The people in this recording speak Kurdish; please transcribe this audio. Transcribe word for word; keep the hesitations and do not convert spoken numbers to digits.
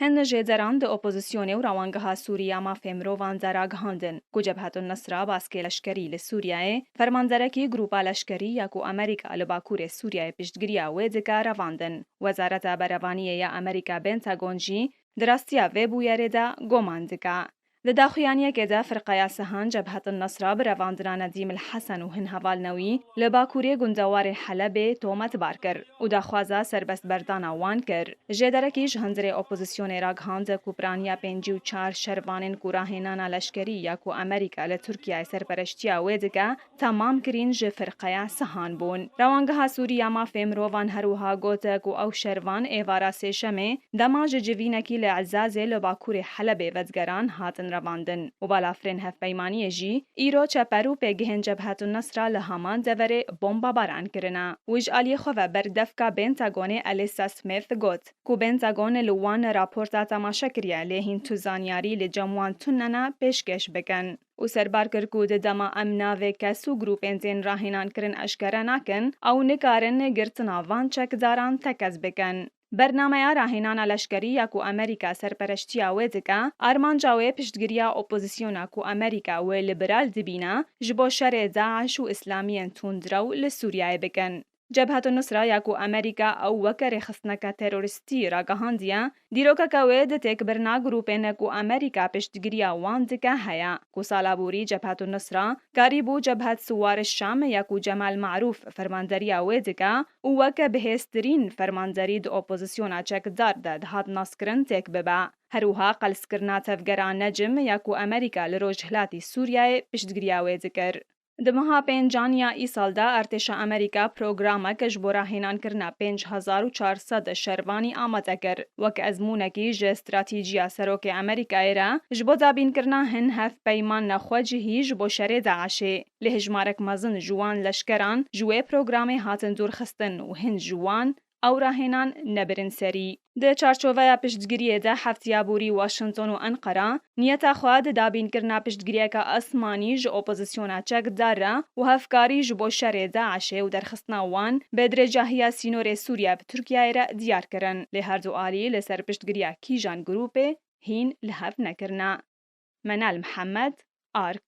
Hin jêderan di opozisyonê û rewangeha Sûrî ya mafê mirovan de ragihandin ku Cebhetun Nusra baskê leşkerî li Sûriyeyê, fermanderekî grûpa leşkerî ya ku Amerîka li Bakurê Sûriyeyê piştgiriya wê dike revandin. Wezareta Berevaniyê ya Amerîka Pentagon jî di rastiya vê bûyerê de goman dike. Di daxuyaniyekê de firqeya Sihan Cebhetun Nusra bi revandina Nedîm el Hesen û hin hevalina wî li bakurê gundewarê Helebê tometbar kir û daxwaza serbestberdana wan kir. Jêderekî ji hundirê opozisyonê ragihand ku piraniya pêncî û çar şervanên ku rahênana leşkerî ya ku Amerîka li Tirkiyeyê serpereştiya wê dike, temam kirîn ji firqeya Sihan bûn. Rewangeha Sûrî ya Mafê Mirovan her wiha got ku ew şervan êvara Sêşemê dema ji civînekî li Ezazê li bakurê Helebê vedigeran hatin revandin û balafirên hevpeymaniyê jî îro çeper û pêgihên Cebhetun Nusra li heman deverê bombabaran kirine. Wî ji aliyê xwe ve berdevka Pentagonê Alyssa Smith got ku Pentagon li wan raporta temaşe kiriye, lê hîn tu zanyarî li cem wan tune ne pêşkêş bikin. Û serbar kir ku di dema em navê kes û grûpên tên rahênan kirin eşkere nakin, ew nikarin girtina van çekdaran tekez bikin. Bernameya rahênana leşkerî ya ku Amerîka serpereştiya wê dike, armanca wê piştgiriya opozisyona ku Amerîka wê liberal dibîne, ji bo şerê DAIŞ û îslamiyên tundrew li Sûriyeyê bikin. Cebhetun Nusra ya ku Amerîka ew weke rêxistineke terorîstî ragihandiye, dîrokeke wê di têkbirina grûpên ku Amerîka piştgiriya wan dike heye, ku sala borî Cebhetun Nusra karîbû Cebhet Siwar Şam ya ku Cemal Marûf fermanderiya wê dike û weke bihêztirîn fermanderî di opozisyona çekdar de dihat naskirin têk bibe. Her wiha qelskirina tevgera Necm ya ku Amerîka li rojhilatî Sûriyeyê piştgiriya wê dikir. Di meha pêncan ya îsal de artêşa Amerîka programek ji bo rahênankirina pênc hezar û çar sed şervanî amade kir, wek ezmûnekî ji stratîjiya serokê Amerîkayê re ji bo dabînkirina hin hevpeyman nexwecihî ji bo şerê DAIŞê. Lê hejmarek mezin ji wan leşkeran ji wê programê hatin dûrxistin û hin ji wan ew rahênan nebirin serî. Di çarçoveya piştgiriyê de heftiya borî Washington û Enqera niyeta xwe di dabînkirina piştgiriyeke asmanî ji opozisyona çekdar re û hevkarî ji bo şerê DAIŞê û derxistina wan bi dirêjahiya sînorê Sûriye bi Tirkiyeyê re diyar kirin. Lê her du alî li ser piştgiriya kîjan grûpê hîn li hev nekirine. Menal Mihemed, Ark.